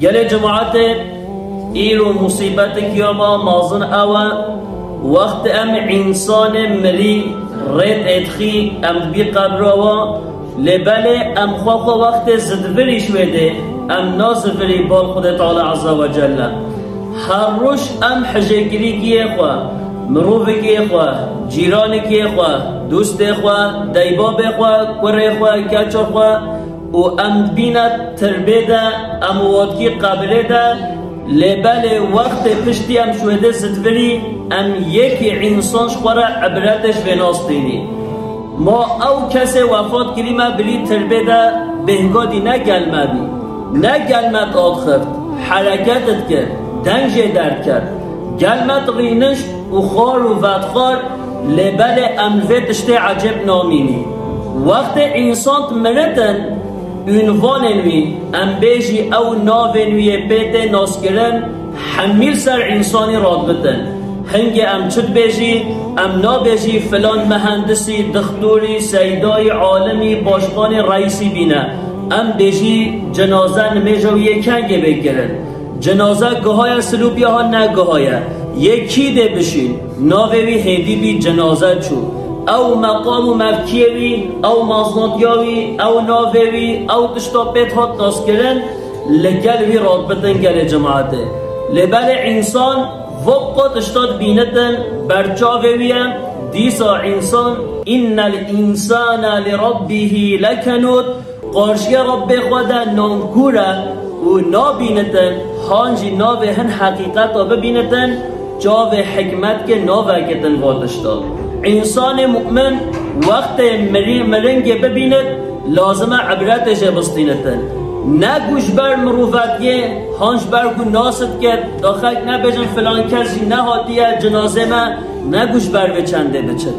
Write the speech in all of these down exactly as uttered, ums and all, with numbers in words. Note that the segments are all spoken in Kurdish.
Gelê cemaetê, îro musîbetek ya me mezin ew e, wext em însanê mirî rê têdixî, em dibî qebra we, lê belê em xwe xwe wextê zidvirî ji wê dê, em nazivirî bal Xwedê Teala Azze ve Celle. Her roj em hijêkirîkiyê xwe, mirovikê xwe, cîranikê xwe, dostê xwe, deybabê xwe, kurê xwe, keça xwe, û em dibîne tirbê de, em watkî qebirê de, lê belê wextê piştî em ji wê dê zidvirî, em yekî însan ji xwe re ibretê ji vê nas tînî. Ma ew kesê wefat kirî me bilî tirbê de bêhgodî ne gel me bî, ne gel me diaxift, hereket dikir, deng jê derdiket, gel me dirînişt û xwar û vedixwar, lê belê em li vê tiştê ecêb namînî. Wextê însan dimiritin, ûnvanên wî, em bêjî ew navên wî yê pê tê naskirin, hemî li ser însanî radibitin. Hingê em çi dibêjî, em nabêjî filan mehendisî, dixtorî, seydayî, alimî, başkanê, reîsî bîne. Em bêjî cenaze nimêja wî yê kengê bê kirin. Cenaze gihaye Silûpiya han negihaye. Yê kî dê bişîn? Navê wî hêdî bî cenaze çû. Ew meqam û mevkiyê wî, ew meznatiya wî, ew navê wî, ew tişta pê dihat naskirin, li gel wî radibitin gelê cemaetê. Lê belê însan vok qo tişta dibînitin, ber çavê wî ye, dîsa însan, innel însane li rabbihî lekenûd, qarşiya Rabbê xwe de nankûr e û nabînitin, han jî navê hin heqîqeta bibînitin, çavê hikmet ke navekitin va tişta. Însanê mu'min wextê mirî-, miringê bibînit, lazim e ibretê jê bistînitin. Ne ku ji ber mirovetiyê, han ji ber ku nasit ket, da xelk nebêjin filan kes jî nehatiye cinazê me, ne ku ji ber vê çendê biçit.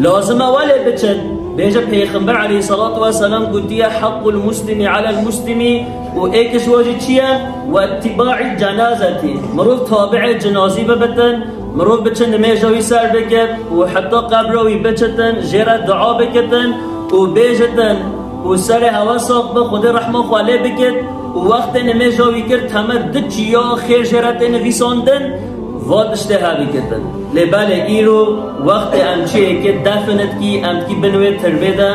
Lazim e welê biçit. Bêje Pêxember aleyhissalatu vesselam gotiye, "Haqqul muslimi alel muslimi", û êk ji wan jî çi ye? "Ve ittiba'i cenazetî." Mirov tabi'ê cinazî bibitin, mirov biçin nimêja wî ser bikit û heta qebra wî biçitin, jê re dua bikitin û bêjitin û serê hewe sax bi, Xwedê rehma xwe lê bikit û wextê nimêja wî kir, teme du çiya xêr jê re tê nivîsandin, va tiştê hev bikitin. Lê belê îro wextê em çiyê ke defin dikî, em dikî bin wê tirbê de,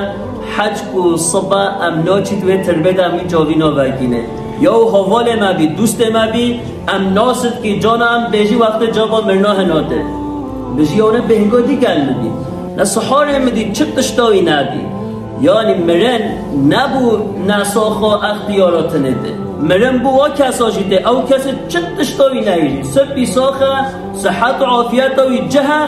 heçku sibe em naçît wê tirbê de, em wî cavî navekîne. Ya û hevalê me bî, dostê me bî, em nasit kî cana em bêjî wextê cava mirina hinate. Bijî ew ne bêhnga dî gel min dî. Ne siharê min dî, çi tişta wî nedî. Yanî mirin nebû nesa xwe extiyara tinê de. Mirin bû wa kesa jî tê. Ew kesê çi tişta wî neyî jî. Sipî sax e, sihet û afiyeta wî cih e.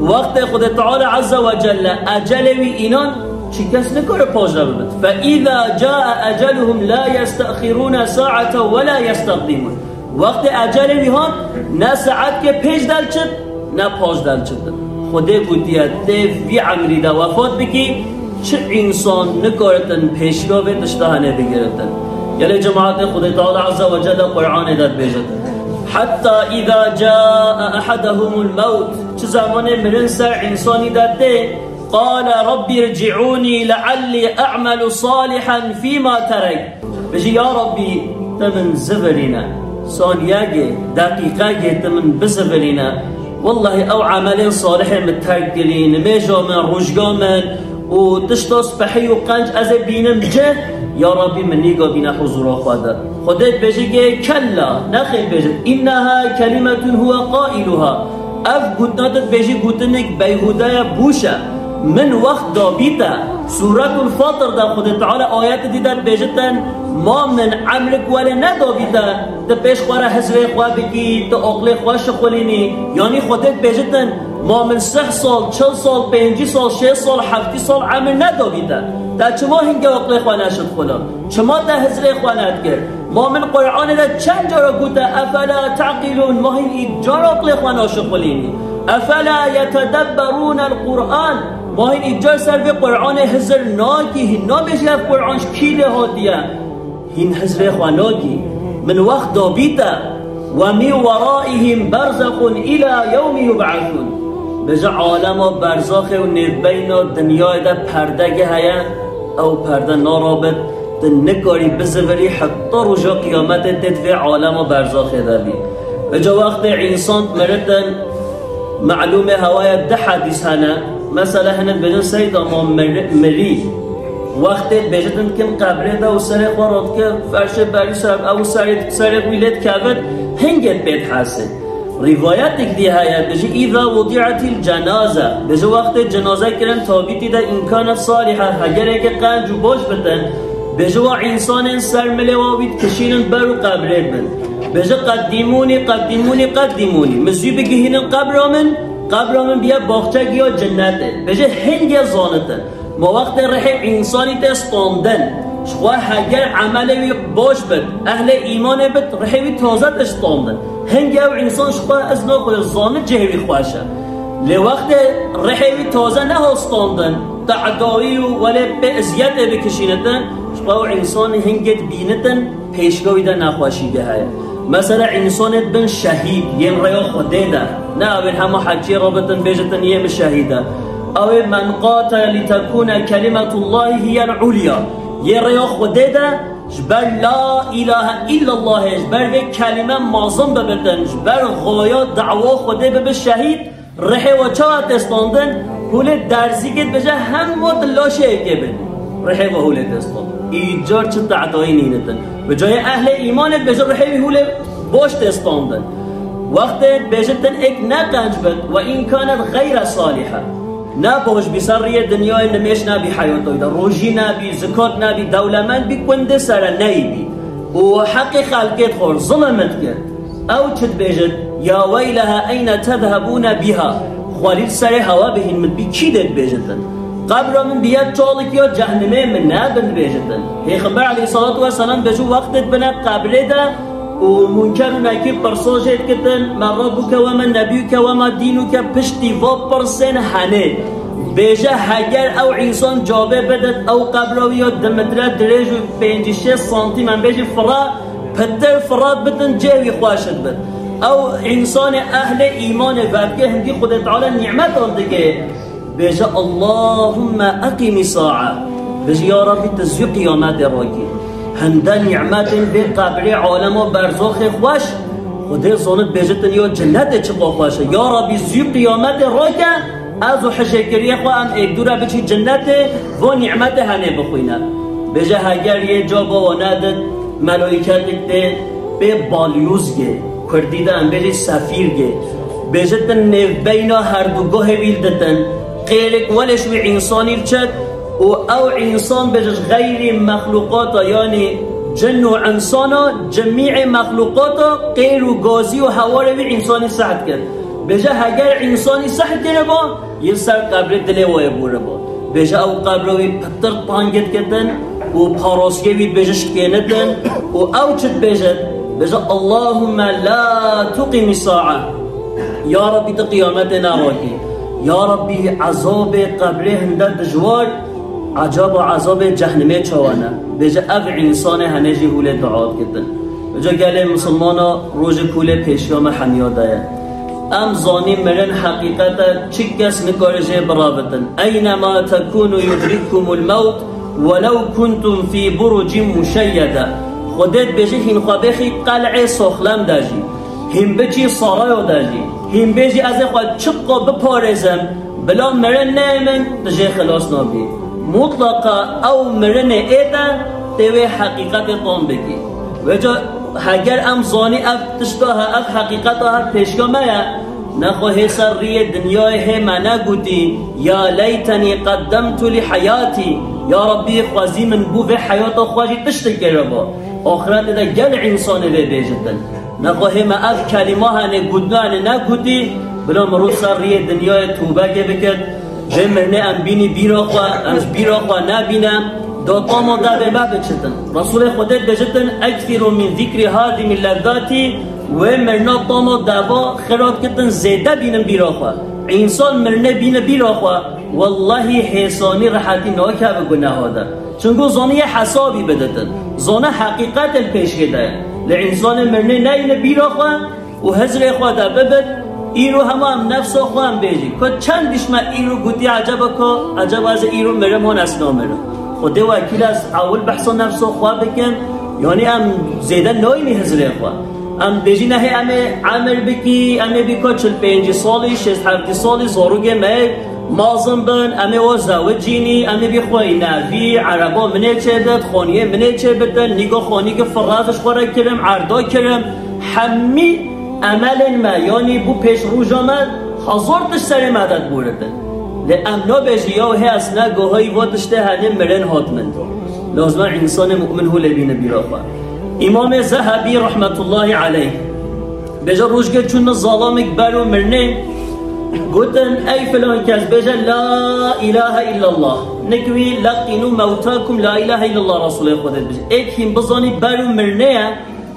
Wextê Xwedê Teala Azze ve Celle ecelê wî înan, çi kes nikare paş de bibit. Fe îza caa eceluhum la yestexirûne saete ve la yesteqdîmûn. Wextê ecelê wî hat, ne saetkê pêş delçit, ne paş delçitin. Xwedê gotiye, tê vî emrî de wefat bikî, çi însan nikaritin pêşiya vê tişta henê bigiritin. Gelê cemaetê Xwedê Teala Azze ve Celle Qur'anê de dibêjit. Hetta îza caa ehedehumul mewt. Çi zemanê mirin ser însanî de tê, qale Rabbî rci'ûnî leallî e'melu salihen fîma terek. Bijî, ya Rabbî, tu min zivirîne. Saniyegê, deqîqegê tu min bizivirîne. Wellahî ew emelên salihê min terk kirî, nimêja min, rojga min û tişta spehî û qenc ez ê bînim cih, ya Rabbî min nîga bîne huzûra xwe de. Xwedê dibêje ke kella, nexêr bêjit, inneha kelimetun huwe qailuha. Ev gotina tu dibêjî gotinek beyhûde ye, bûş e. Min wext dabî te. Sûretul Fatir de Xwedê Teala ayet dî de dibêjit, ma min emrik welê nedabî te, tu pêş xwe re hizrê xwe bikî, tu aqlê xwe şixulînî. Yanî Xwedê dibêjit, ma min sih sal, çil sal, pêncî sal, şêst sal, heftî sal emir nedabî te. Te çima hingê aqlê xwe neşixulin? Çima te hizrê xwe nedikir? Ma min Qur'anê de çend cara gote, efela teqîlûn, ma hîn îcar aqlê xwe naşixulînî? Efela yetedebberûnel Qur'an, ma hîn îcar ser vê Qur'anê hizir nakî, hîn nabêjî ev Qur'an ji kî lê hatiye? Hîn hizrê xwe nakî? Min wext dabî te, ve mî weraîhîm berzexûn îla yewmî yub'esûn. Bêje alema berzaxê û nêvbeyna dinyayê de perdege heye, ew perde narabit, nikarî bizivirî heta roja qiyametê tê di vê alema berzaxê de bî. Îca wextê însan miritin, melûmê hewaya du hedîs hene. Mesela hinek bêjin Seyda ma mir-, mirî. Wextê bêjitin kim qebrê de û serê xwe radike ferşê berî ser ew serê, serê wî lê dikevit, hingê pê dihesê. Rîvayetek dî heye, bêje, "Îza wudi'atil cenaze." Bêje, wextê cenaze kirin tabîtî de, "În kânet salîhe", hegereke qenc û baş bitin, bêje, wa însanên ser milê wa wî dikişînin ber û qebrê bin. Bêje, "Qeddîmûnî, qeddîmûnî, qeddîmûnî." Min zû bigihînin qebra min, qebra min biye baxçek ya cinnetê. Bêje, hingê zanitin. Ma wextê rihê însanî tê standin, ji xwe heger emelê wî baş bit, ehlê îmanê bit, rihê wî taze tê standin. Hingê ew însan ji xwe ez naxwe zani cihê wî xweş e. Lê wextê rihê wî taze neha standin, te'dawî û welê pê eziyetê bikişînitin, ji xwe ew însanî hingê dibînitin, pêşka wî de nexweşî de heye. Mesela, însanê dibin şehîd, yên rêya Xwedê de. Ne ew ên hema heciyê rabitin, bêjitin, "Yê min şehîd e." Ew ê, "Men qatele li tekûne kelimetullahî hiyel ulya." Yê rêya Xwedê de, ji ber la îlahe îllallahê, ji ber vê kelîme mezin bibitin, ji ber xaya dawa Xwedê bibi şehîd, Rihê we çawa tê standin? Hûlê derzîkê dibêje hema di laşeyekê bin. Rihê we hûlê tê standin. Îcar çi te'dayî nînitin. Bi cayê ehlê îmanê dibêje rihê wî hûlê baş tê standin. Wextê dibêjitin êk ne qenc bit, "Ve in kanet gayre salihe." Ne baş bî, ser riyê dinyayê nimêj nebî heyatê de, rojî nebî, zikat nebî, dewlemend bî, kundê sere neyî bî. Û heqê xelkê dixwar, zilm dikir. Ew çi dibêjit? "Ya weyleha eyne tezhebûne biha?" Xwelî li serê hewa bihîn min bî kî dê dibêjitin? Qebra min biye çalik ya cehnimê min nebin dibêjitin. Pêxember aleyhissalatu vesselam bêjû wextê dibine qebrê de û Munker û Nekîr pirsa jê dikitin, "Men rabbuke ve men nebiyuke ve ma dînuke?" Piştî va pirsên henê. Bêje heger ew însan cavê bidit, ew qebra wî ya du metre dirêj û pêncî şêst santîm, em bêjî fira, pitir firat bitin cihê wî xweş dibin. Ew însanê ehlê îmanê vedike hindî Xwedê Teala nîmetan dike. Bêje, "Allahumme eqîmî sa'a." Bêje, "Ya Rabbî, tu zû qiyametê rakî." Hinde nîmetên vê qebrê, alema berzaxê xweş, Xwedê zanit bêjitin ya cinnetê çiqa xweş e. "Ya Rabbî, zû qiyametê rake, ez û hijêkiriyê xwe em êk dû re biçî cinnetê, vo nîmetê henê bixwîne." Bêje, heger yê caba wa nedit, melaîketik tê pê balyûz gê. Kurdî de em bêjî sefîr gê. Bêje, ti nêvbeyna herdu guhê wî ditin. Qêrik welê ji wî însanî çet û ew însan bêje ji xeyrî mexlûqata, yanî cin û insana, cimî'ê mexlûqata qêr û gazî û hewarê wî însanî seh dikir. Bêje, heger însanî seh kiriba, yê ser qebrê dilê wayê bûriba. Bêje, ew qebra wî pitir tangê dikitin û paraskê wî dibêje şikênitin û ew çi dibêje? Bêje, "Allahumme la tuqîmî sa'a." Ya Rabbî, tu qiyametê nerakî. Ya Rabbî, ezabê qebrê hinde dijwar, ecaba ezabê cehnimê çawa ne? Bêje, ev însanê henê jî hûlê dua dikitin. Îca gelê misilmana rojek hûlê pêşiya me hemiya de ye. Em zanî mirin heqîqet e, çi kes nikare jê biravitin. "Eynema tekûnû yudrikkumul mewt, welew kuntum fî burucin muşeyyede." Xwedê dibêje, hîn xwe bêxî qel'ê soxlem de jî, hîn biçî sarayo de jî, hîn bêjî, "Ez ê xwe çiqo biparêzim, bila mirin neyê min, tu jê xilas nabî." Mutlaqa ew mirinê ê de tê wê heqîqetê tam bikî. Vêca heger em zanî ev tişta he, ev heqîqeta he pêşka me ye, nexwe hê ser riyê dinyayê hê me negotî, "Ya leytenî qeddemtu li heyatî", ya Rabbî, xwezî min bû vê heyata xwe jî tiştekê re ba. Axretê de gelek însanê vê bêjitin. Nexwe hê me ev kelîma henê gotina henê negotî, bila mirov ser riyê dinyayê tûbekê bikit. Vê mirinê em bînî bîra xwe, em ji bîra xwe nebîne, da tama devê me biçitin. Resûlê Xwedê dibêjitin, "Ekthîrû min zîkrî hadîmî lezzatî", wê mirina tama deva xira dikitin zêde bînin bîra xwe. Însan mirinê bîne bîra xwe, wellahî hêsanî rehetî nakeve guneha de. Çunku zaniye hesabî biditin. Zane heqîqetê li pêşkê de ye. Lê însanê mirinê neyne bîra xwe, û hizrê xwe de bibit, îro hema em nefsa xwe em bêjî. Ku çend dîş me îro gotî, eceba ku, eceba ez ê îro mirim hon ez namirim. Xwedê wekîl ez ewil behsa nefsa xwe bikim, yanî em zêde nayînî hizrê xwe. Em bêjî nehê em ê emir bikî, em ê bîka çil pêncî salî, şêst heftî salî, zarokê me yê mazin bin, em ê wa zewicînî, em ê bî xweyî nevî, ereba min ê çêbit, xaniyê min ê çêbitin, nîga xanî ki firrev ji xwe re kirim, erda kirim, hemî emelên me, yanî bû pêş roja me, hezar tişt serê me de diboritin. Lê em nabêjî yaw hê ez ne gohayî va tiştê henê mirin hat min. Lazim e însanê mu'min hûlê bîne bîra xwe. Îmamê Zehebî rahmetullahî aleyh bêje, rojgê çûn ni zalamik ber û mirnê, gotin, ey filan kes bêje la ilahe illallah. Nik wî leqînû mewtakum la ilahe illallah Resûlê Xwedê dibêje. Êk hîn bizanî ber û mirnê ye,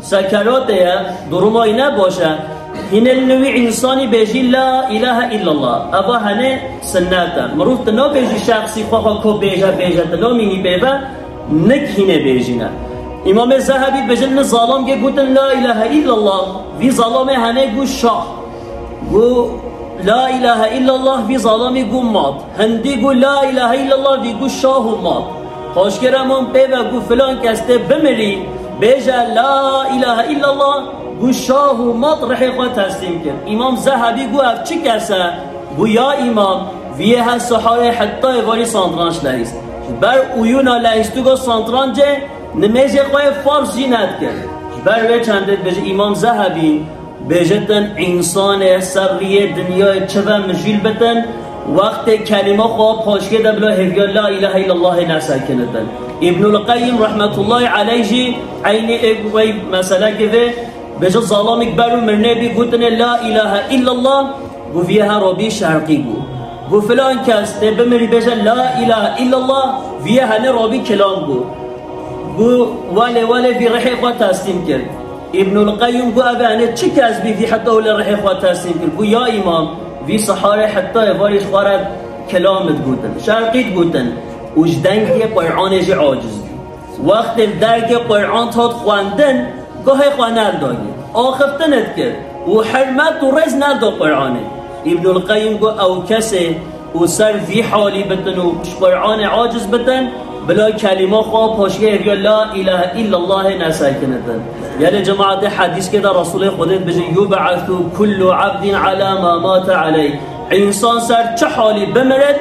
sekeratê ye, duruma wî ne baş e. Hînê li nivî însanî bêjî la ilahe illallah. Eva henê sinnet e. Mirov tu nabêjî şexsî xwe xwe ko bêje bêje, tu namînî pê ve, nik hînê bêjîne. Îmamê Zehebî dibêje, ni zalamkê gotin la ilahe illallah, vî zalamê henê gu şah. Gu la ilahe illallah, vî zalamî gu mat. Hindî gu la ilahe illallah, vî gu şah û mat. Xweşkêra min pê ve gu filan kes tê bimirî, bêje la ilahe illallah, gu şah û mat rihê xwe teslîm kir. Îmam Zehebî gu ev çi kes e? Gu ya îmam, vî yê her siharê heta êvarî santranç lehîst. Ji ber oyûna lehîstûga santrancê nimêjê xwe yê farz jî nedikir. Ji ber wê çendê dibêje Îmam Zehebî, bêjitin, însanê ser riyê dinyayê çi ve mijîl bitin, wextê kelîma xwe paşkê de bila hêviya la ilahe illallahê nesekinitin. Îbnul Qeyyim rahmetullahî aleyh jî eynî ê wey meselekê vê, bêje, zalamik ber û mirnê bî, gotinê la ilahe illallah, gu vî yê her robî şerqî bû. Gu filan kes tê bimirî bêje la ilahe illallah, vî yê henê robî kilam bû. Gu welê welê vî rihê xwe teslîm kir. Îbnul Qeyyim gu ev e, henê çi kes bî vî heta hûlê rihê xwe teslîm kir? Gu ya îmam, vî siharê heta êvarî ji xwe re kilam digotin, şerqî digotin û ji dengê Qur'anê jî aciz bî. Wextê li dergê Qur'an hat xwendin, guhê xwe nel dagir, axiftin dikir û hurmet û rêz nel da Qur'anê. Îbnul Qeyyim gu ew kesê û ser vî halî bitin û ji Qur'anê aciz bitin, bila kelîma xwe paşkê hêviya la ilahe illallahê nesekinitin. Gelê cemaetê, hedîskê de Resûlê Xwedê dibêje, yub'asu kullu abdin ala ma mate aleyh. Însan ser çi halî bimirit,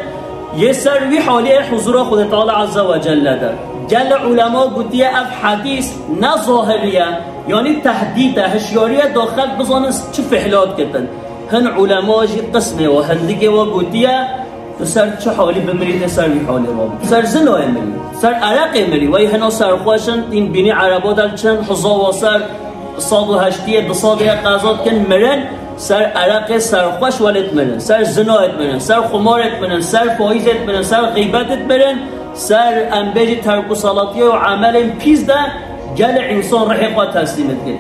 yê ser wî halî yê huzura Xwedê Teala Azze ve Celle de. Gelê ulema gotiye ev hedîs ne zahirî ye, yanî tehdîd e, hişyarî ye, da xelk bizanin çi fihla dikitin. Hin ulema jî qismê wa, hindikê wa gotiye, tu ser çi halî bimirî, tê ser wî halê wa bî. Tu ser zinayê mirî, tu ser ereqê mirî, wey hina serxweş in, tîn bînî ereba de diçin, hizawa ser sed û heştiyê, du sedê ye qeza dikin, mirin, ser ereqê serxweş welêt mirin, ser zinayêt mirin, ser xumarêt mirin, ser faîzêt mirin, ser xîbetêt mirin, ser, em bêjî, terkû salatiye û emelên pîs de gelê însan rihê xwe teslîm dike.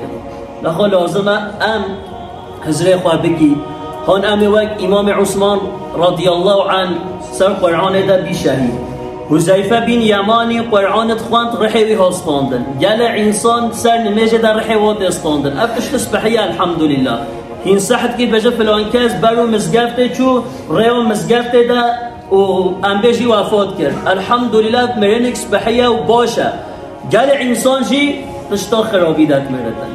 Lexwe lazim e em hizrê xwe bikî. Han em ê wek Îmamê Usman radiyallahu anh ser Qur'anê de bî şehîd. Huzeyfe bin Yemanî Qur'anê dixwend, rihê wî hat standin. Gelê însan ser nimêjê de rihê wan tê standin. Ev tişt spehî ye, elhamdulillah. Hîn seh dikî dibêje filan kes ber û mizgeftê çû, rêya mizgeftê de û em bêjî wefat kir. Elhamdulillah, mirinik spehî ye û baş e. Gelê însan jî tişta xirabî de dimiritin.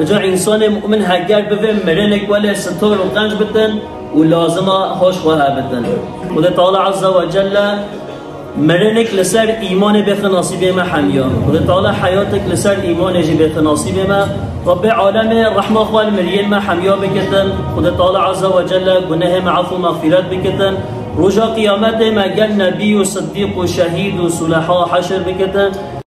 Îca însanê mu'min heger bivê mirinik welê sitar û qenc bitin û lazima hoş xwe hebitin. Xwedê Teala Azze ve Celle mirinik li ser îmanê bêxe nasîbê me hemiya. Xwedê Teala heyatek li ser îmanê jî bêxe nasîbê me. Rabbê alemê rehma xwe li miriyên me hemiya bikitin. Xwedê Teala Azze ve Celle gunehê me efû mexfîret bikitin. Roja qiyametê me gel nebî û siddîq û şehîd û suleha heşir bikitin.